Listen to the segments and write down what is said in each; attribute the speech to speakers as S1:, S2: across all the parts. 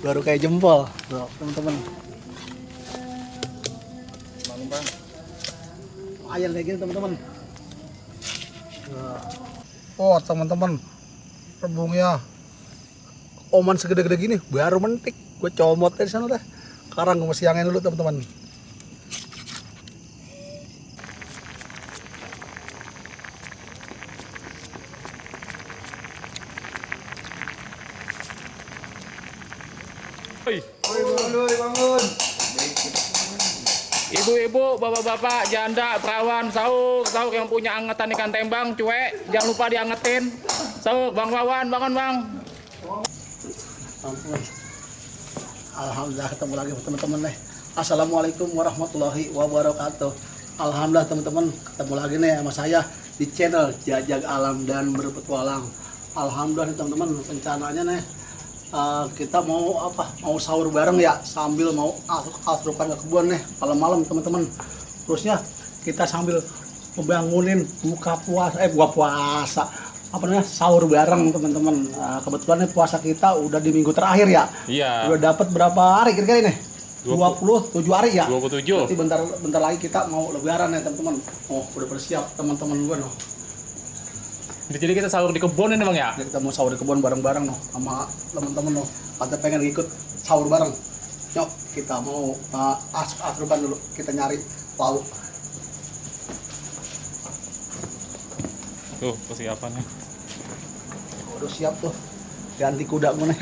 S1: baru kayak jempol tuh teman-teman. Air kayak gini teman-teman. Oh teman-teman, rebungnya oman segede-gede gini baru mentik, gue comot dari sana dah. Sekarang gue masih angin dulu teman-teman. Bangun.
S2: Ibu-ibu, bapak-bapak, janda, perawan, sahur yang punya angetan ikan tembang, cuek, jangan lupa diangetin. Sahur, Bang Wawan, bangun Bang.
S1: Alhamdulillah ketemu lagi teman-teman nih. Assalamualaikum warahmatullahi wabarakatuh. Alhamdulillah teman-teman ketemu lagi nih sama saya di channel Jajak Alam dan Berpetualang. Alhamdulillah nih teman-teman, rencananya nih kita mau mau sahur bareng ya, sambil mau asrukan ke kebun nih malam-malam teman-teman. Terusnya kita sambil membangunin buka puasa sahur bareng teman-teman. Kebetulan nih puasa kita udah di minggu terakhir ya.
S2: Iya.
S1: Udah dapat berapa hari kira-kira ini? 27 hari ya.
S2: 27.
S1: Berarti bentar lagi kita mau lebaran ya teman-teman. Oh, udah bersiap teman-teman gue noh.
S2: Jadi kita sahur di kebun ini Bang ya?
S1: Jadi kita mau sahur di kebun bareng-bareng noh sama teman-teman noh. Pada pengen ikut sahur bareng. Yuk, kita mau asrukan dulu. Kita nyari lauk.
S2: Tuh, persiapannya.
S1: Udah siap tuh. Ganti kuda gue nih.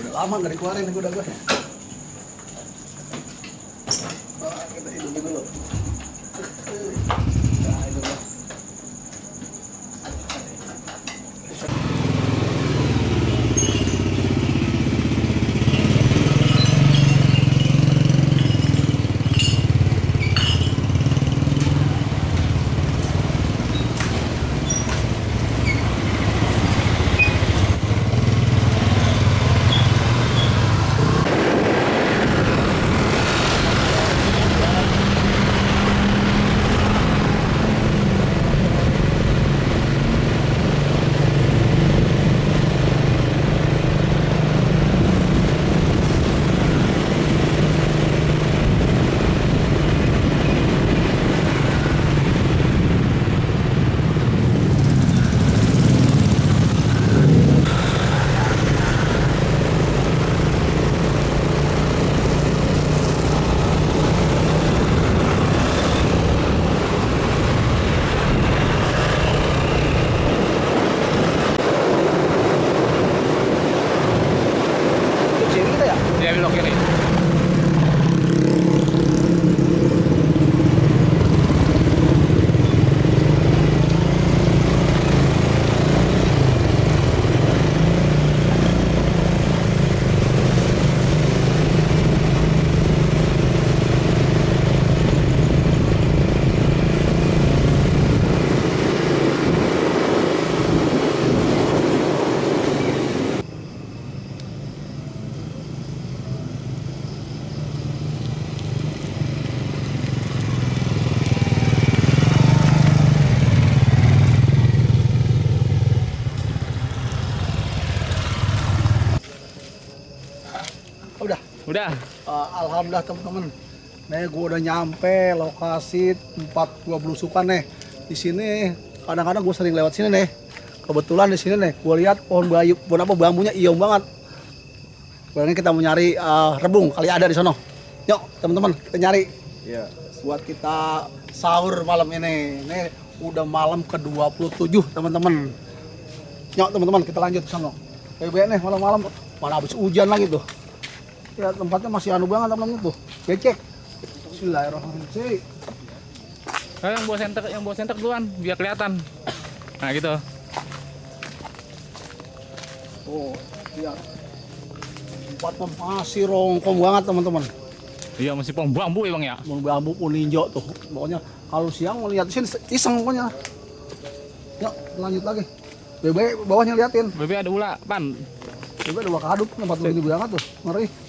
S1: Udah lama gak dikeluarin nih kuda gue. Kita hidupin dulu. Nah, itu dah.
S2: Dia belok kiri. Udah.
S1: Alhamdulillah teman-teman. Nih gue udah nyampe lokasi tempat gua belusukan nih. Di sini kadang-kadang gue sering lewat sini nih. Kebetulan di sini nih gue lihat pohon bambunya iom banget. Berarti kita mau nyari rebung, kali ada di sono. Yuk teman-teman kita nyari.
S3: Iya.
S1: Buat kita sahur malam ini. Ini udah malam ke-27 teman-teman. Yuk teman-teman kita lanjut ke sono. Nih malam-malam mana habis hujan lagi tuh. Ya tempatnya masih anu banget teman-teman tuh. Becek. Bismillahirrahmanirrahim.
S2: Yang bawa senter duluan biar kelihatan. Nah gitu.
S1: Oh, lihat. Tempatnya masih rongkong banget teman-teman.
S2: Iya masih pohon bambu ya Bang ya.
S1: Pohon bambu pun hijau tuh. Pokoknya kalau siang mau lihat di sini iseng pokoknya. Yuk lanjut lagi. Bebe bawahnya liatin.
S2: Bebe ada ular pan.
S1: Bebe ada ular kaduk tempat begini banget tuh. Ngeri.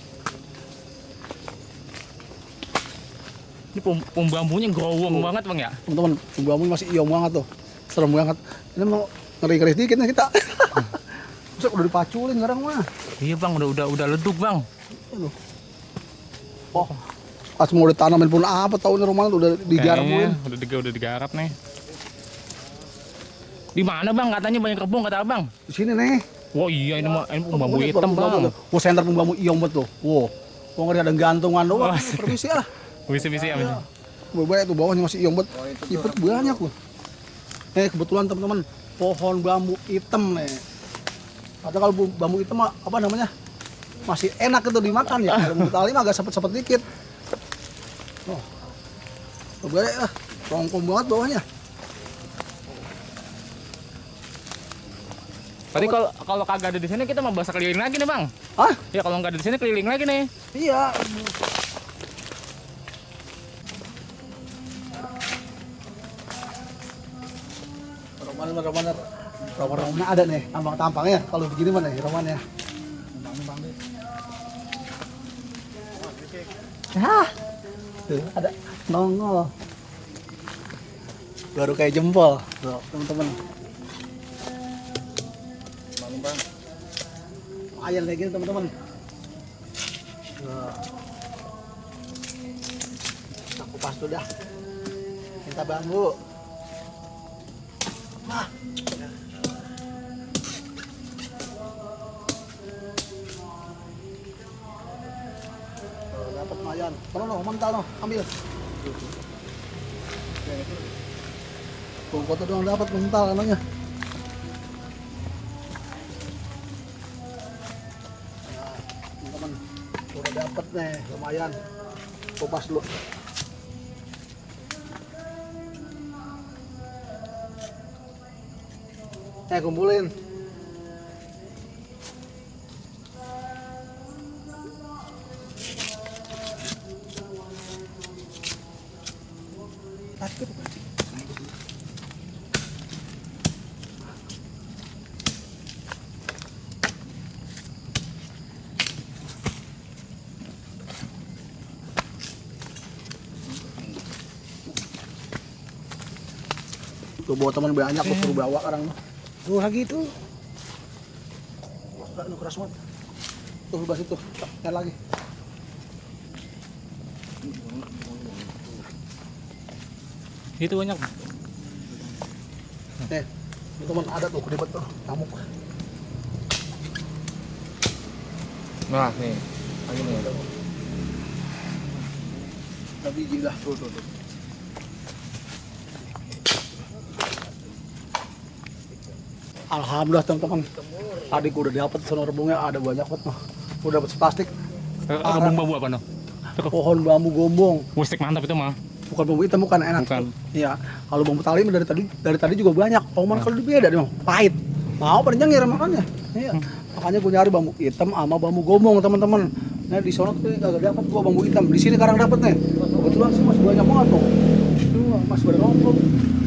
S2: Ini pohon bambunya gowong banget Bang ya.
S1: Teman-teman, pohon bambunya masih iom banget tuh. Serem banget. Ini mau ngeri-ngeri dikit nih kita. Buset, udah dipaculin sekarang mah.
S2: Iya bang, udah leduk bang.
S1: Aduh. Oh, pas mau ditanamin pun apa tahunnya rumah udah digaramuin.
S2: Kayaknya udah digarap nih. Di mana bang? Katanya banyak kebun kata abang.
S1: Di sini nih.
S2: Wah iya ini mah bambu hitam bang.
S1: Wah, senter bambu iong betul. Wow. Wah, ngeri ada gantungan doang.
S2: Wah,
S1: Permisi ah.
S2: Bisa ya.
S1: Ya. Banyak tuh bawahnya masih iong bet. Ipet banyak loh. Kebetulan teman-teman pohon bambu hitam nih. Atau kalau bambu hitam apa namanya? Masih enak itu dimakan ya. Kalau bambu tali mah agak sepet-sepet dikit. Oh. Banyak ah. Rongkong banget bawahnya.
S2: Berarti kalau kagak ada di sini kita mau basah keliling lagi nih bang.
S1: Hah?
S2: Ya kalau nggak ada di sini keliling lagi nih.
S1: Iya. Roman ada nih, tampang-tampangnya. Kalau begini mana nih romannya? Hah? Tuh, ada nongol. Baru kayak jempol, tuh, teman-teman. Ayam kayak gini teman-teman. Nah, kupas tuh dah. Minta bambu. Nah. Dapat mayan. Kalau no, mental no, ambil. Tuh, foto doang dapat mental namanya. Udah dapet nih, lumayan. Kupas dulu. Kumpulin. Tuh bawa teman banyak, tuh suruh bawa sekarang. Tuh lagi tuh. Enggak, lu keras banget. Tuh bebas itu, nyala lagi.
S2: Itu banyak.
S1: Nih, teman ada tuh ribet tuh, nyamuk.
S2: Nah nih, lagi nih.
S1: Ada biji dah, tuh. Alhamdulillah teman-teman. Tadi gua udah dapet sono rebungnya ada banyak banget noh. Udah dapet plastik.
S2: Rebung bambu apa noh?
S1: Pohon bambu gombong.
S2: Mustik mantap itu mah.
S1: Bukan bambu hitam, bukan enak.
S2: Bukan.
S1: Iya. Kalau bambu tali dari tadi juga banyak. Oman kalau beda deh, pahit. Mau pada nyengir makannya. Iya. Makanya gua nyari bambu hitam sama bambu gombong teman-teman. Nah di sono tuh kagak dapat gua bambu hitam. Di sini sekarang dapat nih. Kebetulan sih masih banyak banget tuh. Tuh masih pada nongkrong.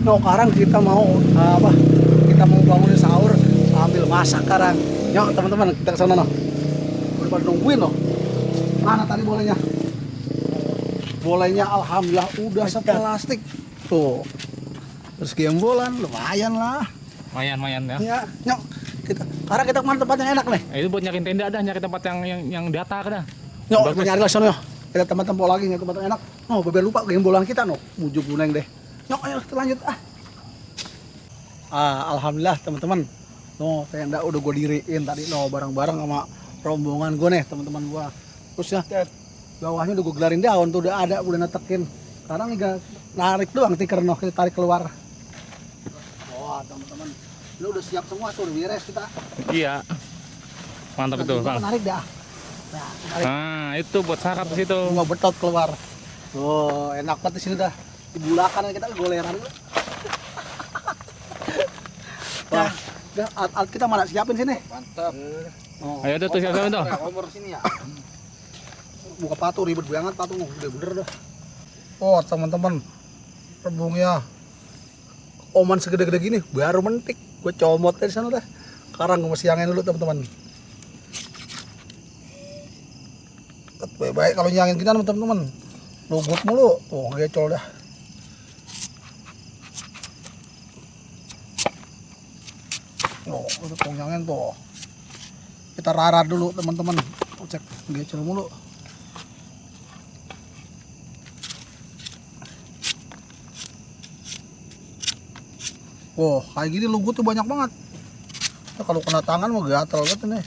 S1: Nah sekarang kita mau kita mau bangunin sahur sambil masak sekarang. Yuk teman-teman kita ke sana noh. Udah pada nungguin loh. Mana tadi bolehnya? Bolehnya alhamdulillah udah seplastik. Tuh. Terus gembolan lumayan lah.
S2: Lumayan ya.
S1: Iya, nyok. Sekarang kita kemana tempat yang enak nih?
S2: Itu buat nyari tenda dah, nyari tempat yang di atas dah.
S1: Nyok, kita nyari lah sono. Kita tempat-tempat lagi nyari tempat yang enak. Oh, beber lupa gembolan kita no. Mujuk guneng deh. Nyok, ayo kita lanjut alhamdulillah teman-teman. No, tenda udah gue diriin tadi no bareng-bareng sama rombongan gue nih teman-teman gue. Terus ya bawahnya udah gue gelarin daun tuh udah ada, udah netekin. Sekarang tinggal narik doang tiker no, kita tarik keluar. Wah teman-teman, lu udah siap semua tuh, udah beres kita.
S2: Iya. Mantap itu bang.
S1: Narik dah. Nah, narik.
S2: Nah itu buat sarap di situ.
S1: Gua betot keluar. Tuh enak banget di sini dah. Di bulakan kita goleran. Wah, kita mana siapin sini?
S3: Mantap.
S1: Oh.
S2: Ayo tuh siap-siap tuh.
S3: Nomor sini ya.
S1: Buka patung ribet banget patung, udah bener dah. Oh teman-teman, rebungnya oman segede-gede gini, baru mentik. Gue comot dari sana dah. Sekarang gue masih siangin dulu teman-teman. Baik-baik kalau nyangin kita teman-teman. Lugut mulu, tuh gecol dah. Oh, udah nyangin tuh. Kita rarar dulu teman-teman. Cek gecel mulu. Wow, kayak gini lugu tuh banyak banget. Nah, kalau kena tangan mau gatel banget nih.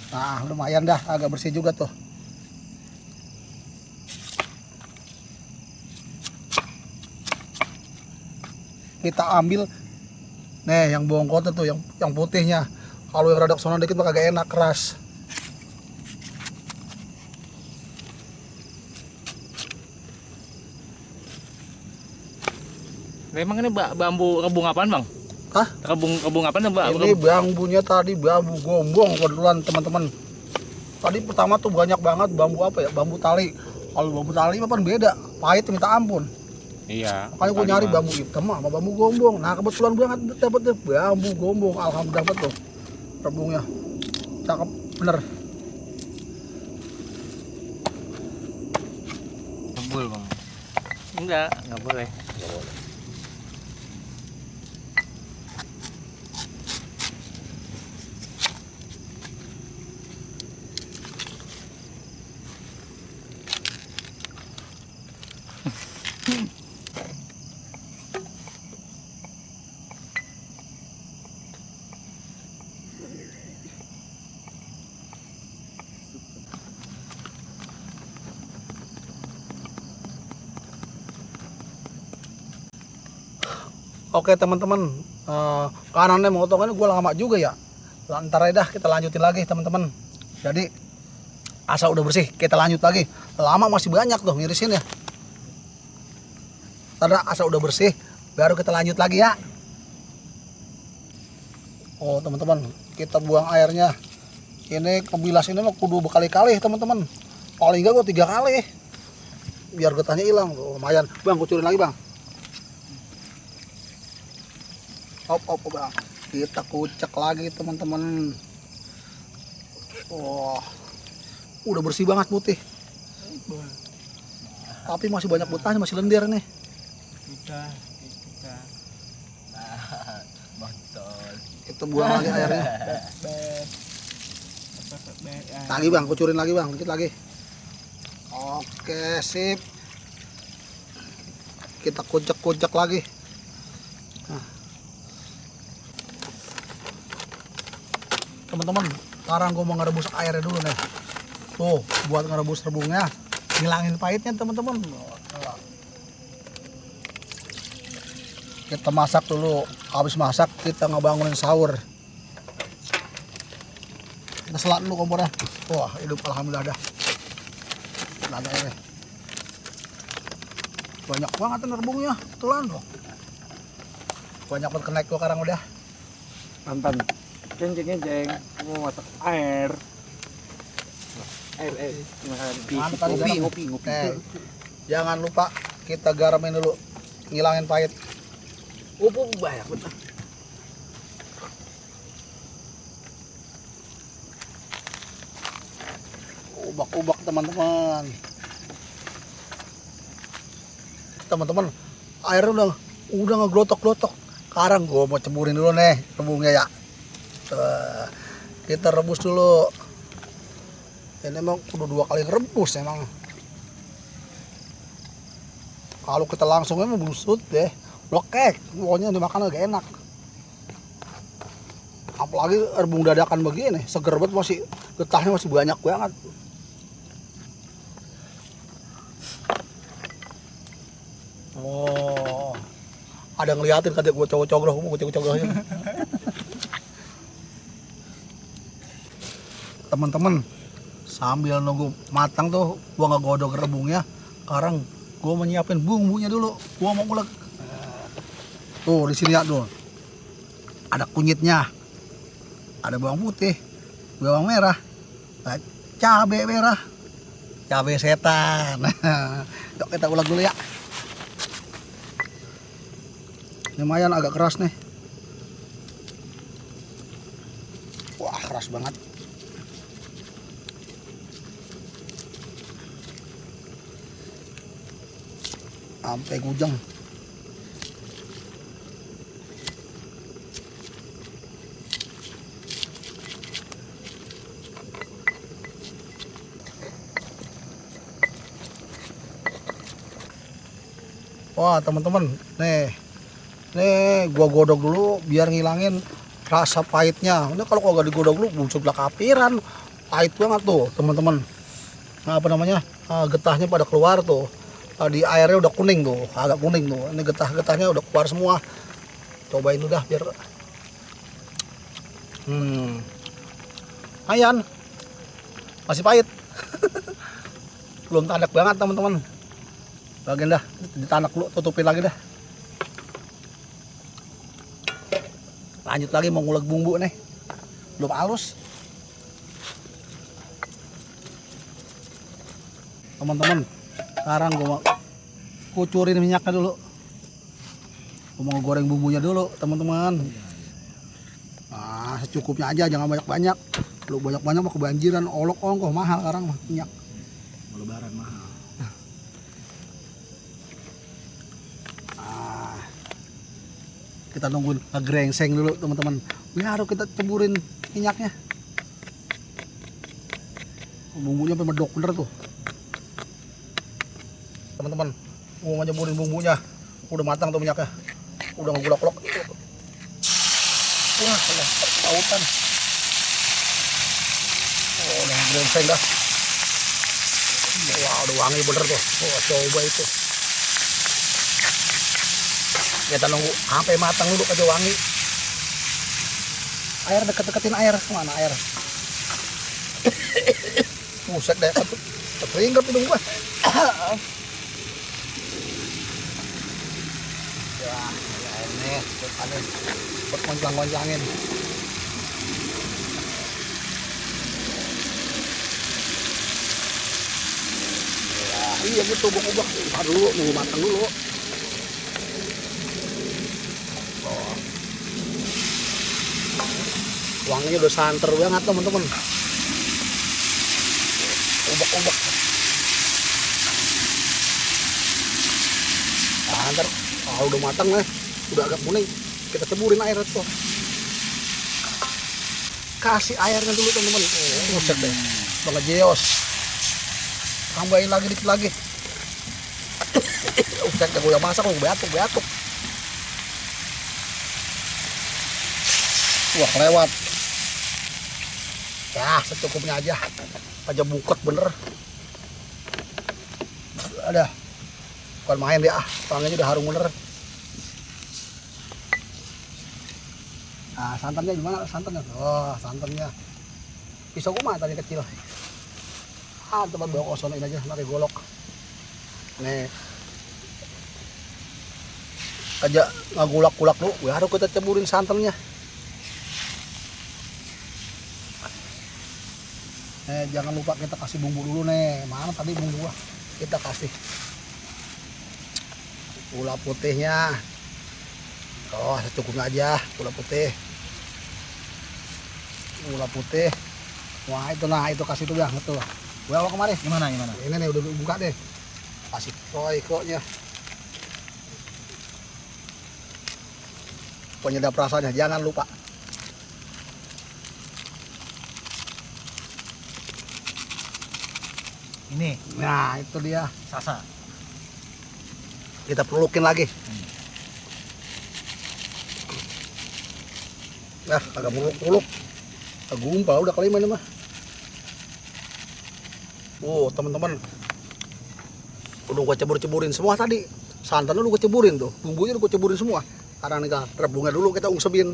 S1: Nah, lumayan dah, agak bersih juga tuh. Kita ambil nih yang bongkotnya tuh, yang putihnya. Kalau yang rada sono dikit mah kagak enak, keras.
S2: Emang ini bambu rebung apaan bang?
S1: Hah?
S2: Rebung apaan mbak?
S1: Ini bambunya tadi bambu gombong kebetulan teman-teman. Tadi pertama tuh banyak banget bambu apa ya? Bambu tali. Kalau bambu tali mah kan beda, pahit minta ampun.
S2: Iya.
S1: Makanya gue nyari bambu hitam sama bambu gombong. Nah kebetulan banget dapet deh bambu gombong. Alhamdulillah dapet tuh rebungnya. Cakep bener.
S2: Ngebul bang. Enggak boleh.
S1: Oke teman-teman, kanannya motongannya gue lama juga ya. Ntar aja dah kita lanjutin lagi teman-teman. Jadi asal udah bersih kita lanjut lagi. Lama masih banyak tuh ngirisin ya. Ntar asal udah bersih baru kita lanjut lagi ya. Oh teman-teman, kita buang airnya. Ini kebilas ini mah kudu berkali-kali teman-teman. Paling enggak gue 3 kali. Biar getahnya hilang. Oh, lumayan. Bang, kucurin lagi bang. Op bang, kita kucek lagi teman-teman. Wah, udah bersih banget putih. Tapi masih banyak butahnya, masih lendir nih. Kita buang lagi airnya. Lagi bang, kucurin lagi bang, dikit lagi. Oke, sip. Kita kucek lagi. Teman-teman, sekarang gue mau ngerebus airnya dulu nih. Tuh, buat ngerebus rebungnya, hilangin pahitnya teman-teman. Kita masak dulu. Habis masak kita ngebangunin sahur. Kita selat dulu kompornya. Wah, hidup alhamdulillah dah. Ada airnya. Banyak banget nih rebungnya, kebetulan loh. Banyak banget kenaik gua sekarang udah.
S2: Mantan. Jeng, mau masak air.
S1: Ngopi. Jangan lupa kita garamin dulu, ngilangin pahit. Banyak betul. Ubak teman-teman. Teman-teman, airnya udah ngeglotok-glotok. Sekarang gue mau ceburin dulu nih rebungnya ya. Kita rebus dulu. Ini emang udah 2 kali rebus emang. Kalau kita langsung emang busut deh, lokek. Pokoknya dimakan agak enak. Apalagi rebung dadakan begini, seger banget, masih getahnya masih banyak banget. Oh, ada ngeliatin kata gue cowok-cowok. Teman-teman, sambil nunggu matang tuh gua ngegodok rebungnya. Sekarang gua menyiapin bumbunya dulu. Gua mau ulek. Tuh di sini ya tuh. Ada kunyitnya. Ada bawang putih, bawang merah, cabai merah, cabai setan. Yuk kita ulek dulu ya. Lumayan agak keras nih. Wah, keras banget. Sampai gujang. Wah teman-teman, nih gua godok dulu biar ngilangin rasa pahitnya. Ini kalau gak digodok dulu busuk lah kapiran, pahit banget tuh teman-teman. Nah, apa namanya, getahnya pada keluar tuh. Di airnya udah kuning tuh, agak kuning tuh. Ini getah-getahnya udah keluar semua. Cobain udah biar lumayan, masih pahit. Belum tanak banget teman-teman. Bagian dah ditanak dulu, tutupin lagi dah. Lanjut lagi mau ngulek bumbu nih, belum halus teman-teman. Sekarang gua mau kucurin minyaknya dulu, gua mau goreng bumbunya dulu teman-teman. Nah secukupnya aja, jangan banyak-banyak. Lu banyak-banyak mah kebanjiran, olok-olok mahal sekarang mah minyak, lebaran mahal. Kita nungguin ngegerengseng dulu teman-teman. Baru kita ceburin minyaknya. Bumbunya sampai medok bener tuh. Teman-teman, mau nyeburin bumbunya. Udah matang tuh minyaknya. Udah ngegulak-gulak. Wah, tautan. Oh, udah ngegerengseng dah. Wah, udah wangi bener tuh. Oh, coba itu. Kita nunggu sampai matang dulu aja wangi. Air deket-deketin air, mana air? Buset deh, keringet hidung gua. Ya, ini buat goncang-goncangin. Ya, iya gitu, ubah-ubah. Dulu, nunggu matang dulu. Wanginya udah santer banget teman-teman. Ubak-ubak. Nah, ntar kalau udah matang nih, udah agak kuning, kita ceburin air tuh. Kasih airnya dulu teman-teman. Buset deh, banget jeos. Tambahin lagi dikit lagi. Buset deh, gue yang masak gue batuk. Wah kelewat. Ya secukupnya aja buket bener. Ada bukan main dia, wanginya udah harum bener. Nah santannya gimana santannya? Oh santannya pisau gue mah tadi kecil. Tempat bawa kosonin aja, nanti golok. Nih aja ngagulak-gulak dulu, baru kita ceburin santannya. Jangan lupa kita kasih bumbu dulu nih. Mana tadi bumbu gua? Kita kasih gula putihnya. Oh, secukupnya aja gula putih. Wah, itu kasih tuh Bang, betul. Gua kemarin gimana? Ini nih udah buka deh. Kasih royco-nya. Penyedap rasanya, jangan lupa. Ini, nah itu dia sasa. Kita pelukin lagi. Nah, agak muluk-muluk. Gumpal udah kali ini mah. Oh, teman-teman. Udah gua cebur-ceburin semua tadi. Santannya udah gua ceburin tuh. Bumbunya udah gua ceburin semua. Karena nih rebungnya dulu kita ungsebin.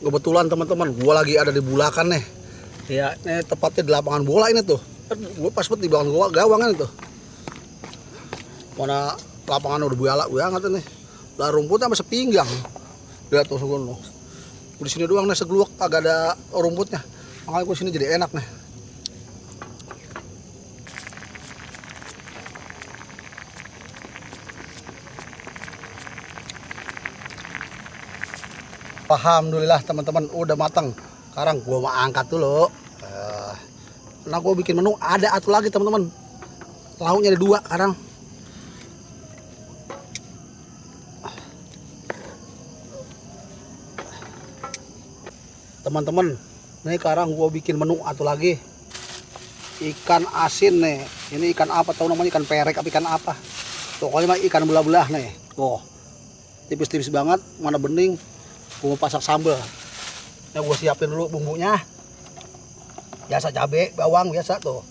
S1: Kebetulan teman-teman, gua lagi ada di Bulakan nih. Ya, ini tepatnya di lapangan bola ini tuh. Gua pas banget di belakang gawang itu. Mana lapangan udah buala banget nih. Lah rumputnya sampai sepinggang. Lihat tuh segono. Di sini doang nih segluak agak ada rumputnya. Makanya gua sini jadi enak nih. Alhamdulillah teman-teman udah matang. Sekarang gua mau angkat dulu. Nah gua bikin menu ada satu lagi teman-teman. Lauknya ada 2 sekarang. Teman-teman, nih sekarang gua bikin menu satu lagi. ikan asin nih. Ini ikan apa tahu namanya, ikan perek apa ikan apa. Pokoknya mah ikan belah-belah nih. Oh, tipis-tipis banget, mana bening. Gue mau pasak sambal. Nah, gue siapin dulu bumbunya. Biasa cabai, bawang biasa tuh.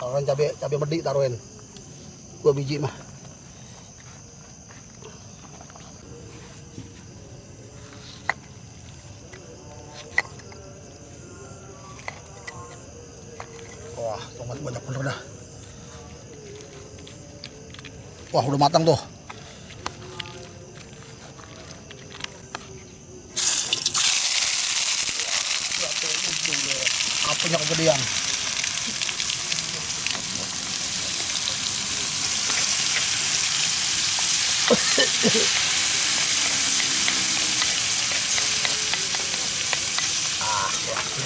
S1: Taruhin cabai medi taruhin. 2 biji mah. Wah, tomat banyak bener dah. Wah, udah matang tuh. Apinya kegedean.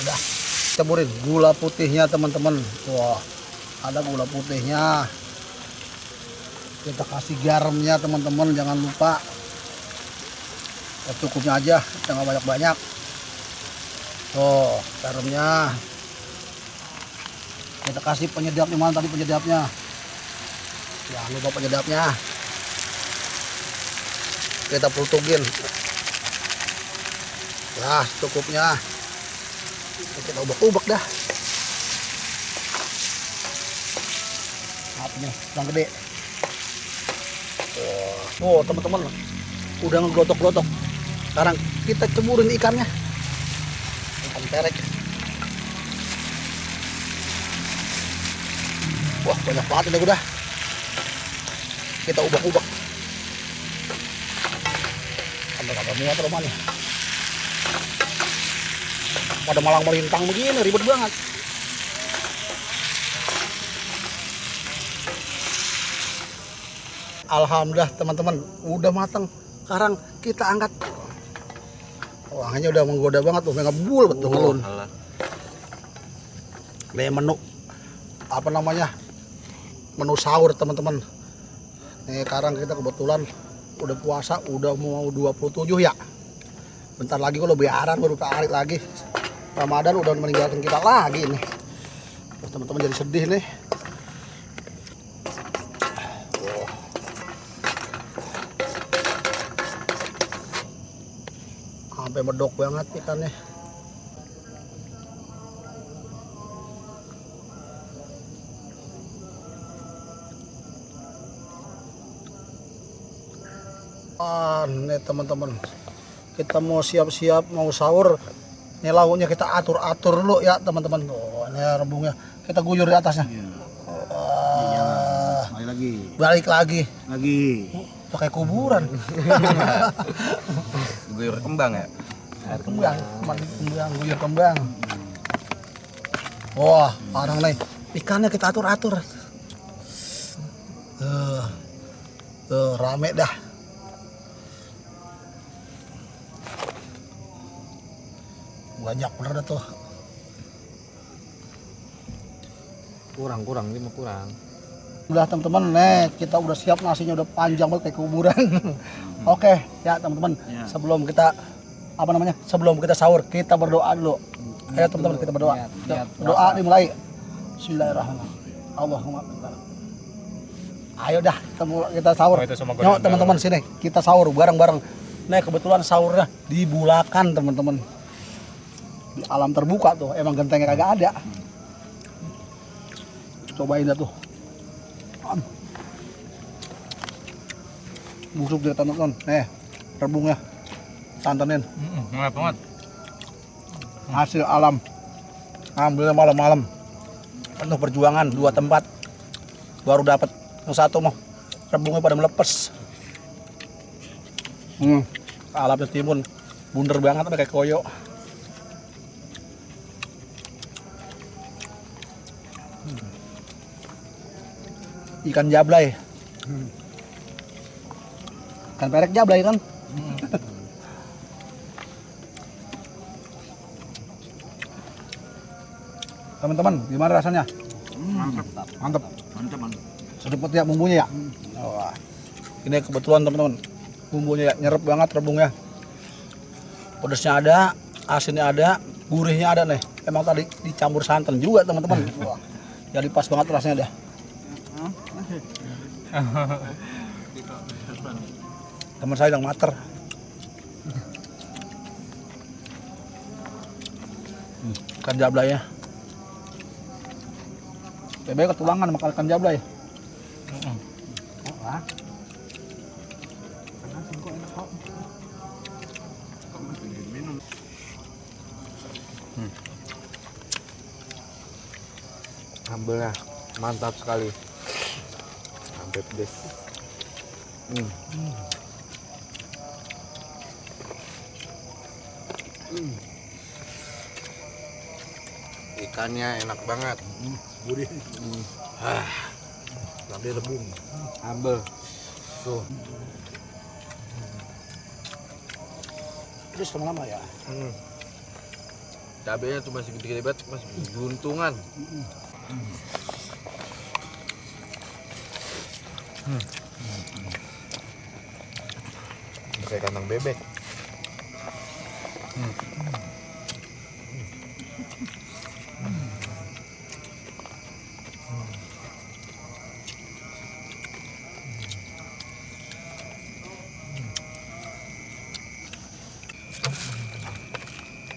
S1: Udah caburin gula putihnya teman-teman. Wah, ada gula putihnya. Kita kasih garamnya teman-teman, jangan lupa. Ya, cukupnya aja, jangan banyak-banyak. Oh, garamnya. Kita kasih penyedapnya, mana tadi penyedapnya? Jangan lupa penyedapnya. Kita pelutugin. Ya, cukupnya. Kita ubek-ubek dah. Apinya yang gede. Oh, teman-teman, udah ngegotok-gotok. Sekarang kita ceburin ikannya. Ikan perek. Wah, banyak banget ini udah. Kita ubek-ubek. Ada muat rumahnya. Pada malang melintang begini, ribet banget. Alhamdulillah teman-teman, udah matang. Sekarang kita angkat. Wanginya udah menggoda banget tuh, ngebul betul ngelun. Nih menu apa namanya? Menu sahur teman-teman. Nih sekarang kita kebetulan udah puasa, udah mau 27 ya. Bentar lagi kalau lebaran baru tarik lagi. Ramadan udah meninggalkan kita lagi nih. Teman-teman jadi sedih nih. Sampai medok banget ikannya. Nih teman-teman, kita mau siap-siap mau sahur. Ini lauknya kita atur-atur dulu ya teman-teman. Oh, ini rebungnya kita guyur di atasnya. Balik lagi. Pakai kuburan.
S3: Guyur kembang ya?
S1: Air kembang, guyur kembang. Wah, parah nih. Ikannya kita atur-atur. Rame dah. Banyak bener dah tuh.
S3: Kurang, ini mah kurang.
S1: Udah teman-teman, nih kita udah siap, nasinya udah panjang banget kayak kuburan. Oke, ya teman-teman, sebelum kita sebelum kita sahur, kita berdoa dulu. Ayo teman-teman, kita berdoa. Doa dimulai. Bismillahirrahmanirrahim. Allahumma barik. Ayo dah kita sahur. Yuk teman-teman sini, kita sahur bareng-bareng. Nih kebetulan sahurnya di Bulakan teman-teman. Di alam terbuka tuh, emang gentengnya kagak ada. Cobain dah tuh. Busuk dia teman-teman. Nih, rebungnya. Santanin.
S2: Enak banget.
S1: Hasil alam. Alhamdulillah malam-malam. Penuh perjuangan, 2 tempat. Baru dapat yang satu mah. Rebungnya pada melepes. Alamnya timun. Bunder banget kayak koyo. Ikan jablay. Ikan perek jablay kan? Teman-teman, gimana rasanya? Mantap. Sedikit ya bumbunya ya. Wah. Ini kebetulan teman-teman. Bumbunya ya, nyerep banget rebungnya. Pedasnya ada, asinnya ada, gurihnya ada nih. emang tadi dicampur santan juga teman-teman. Wah, jadi pas banget rasanya dah. Teman saya yang mater. Ikan jablay ya. Bebek ketulangan makan ikan jablay. Oh, ah.
S3: Sambelnya mantap sekali. Sampai pedes. Ikannya enak banget.
S1: Gurih.
S3: Sampai rebung. Sambel. Tuh.
S1: Terus lama-lama ya.
S3: Cabenya cuma segede-gede banget, masih beruntungan. Kayak kandang bebek.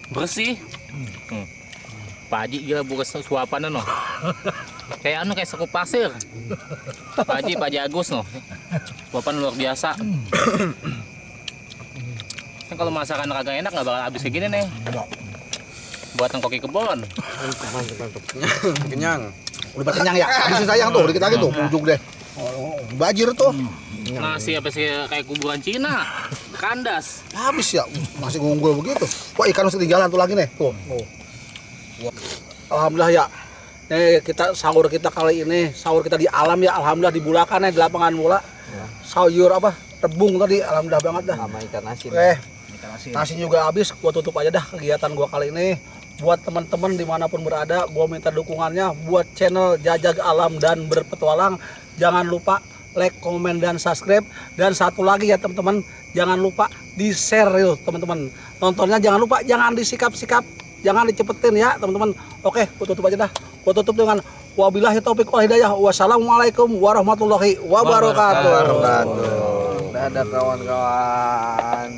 S2: Bersih. Pak Haji gila bukan suapan no. Kayak sekup pasir. Pak Haji Agus no. Suapan luar biasa. Kan kalau masakan kagak enak nggak bakal habis kayak gini nih. Buatan koki kebon.
S3: Mantap. Kenyang.
S1: Udah kenyang ya. Habisin sayang tuh, dikit lagi tuh, ujung deh. Bajir tuh.
S2: Nasi apa sih kayak kuburan Cina. Kandas.
S1: Habis ya, masih ngunggul begitu. Wah, ikan masih ketinggalan tuh lagi nih. Tuh. Alhamdulillah ya. Nih sahur kita kali ini, sahur kita di alam ya. Alhamdulillah di Bulakan ya, di lapangan bola. Sayur apa? Rebung tadi, alhamdulillah banget dah.
S3: Sama ikan asin.
S1: Nasi juga habis, gua tutup aja dah kegiatan gua kali ini. Buat teman-teman dimanapun berada, gua minta dukungannya buat channel Jajag Alam dan Berpetualang. Jangan lupa like, komen, dan subscribe. Dan satu lagi ya teman-teman, jangan lupa di share yuk teman-teman. Nontonnya jangan lupa, jangan disikap-sikap, jangan dicepetin ya teman-teman. Oke, gua tutup aja dah. Gua tutup dengan wabillahi taufiq wal hidayah. Wassalamualaikum warahmatullahi wabarakatuh.
S3: Dadah kawan-kawan.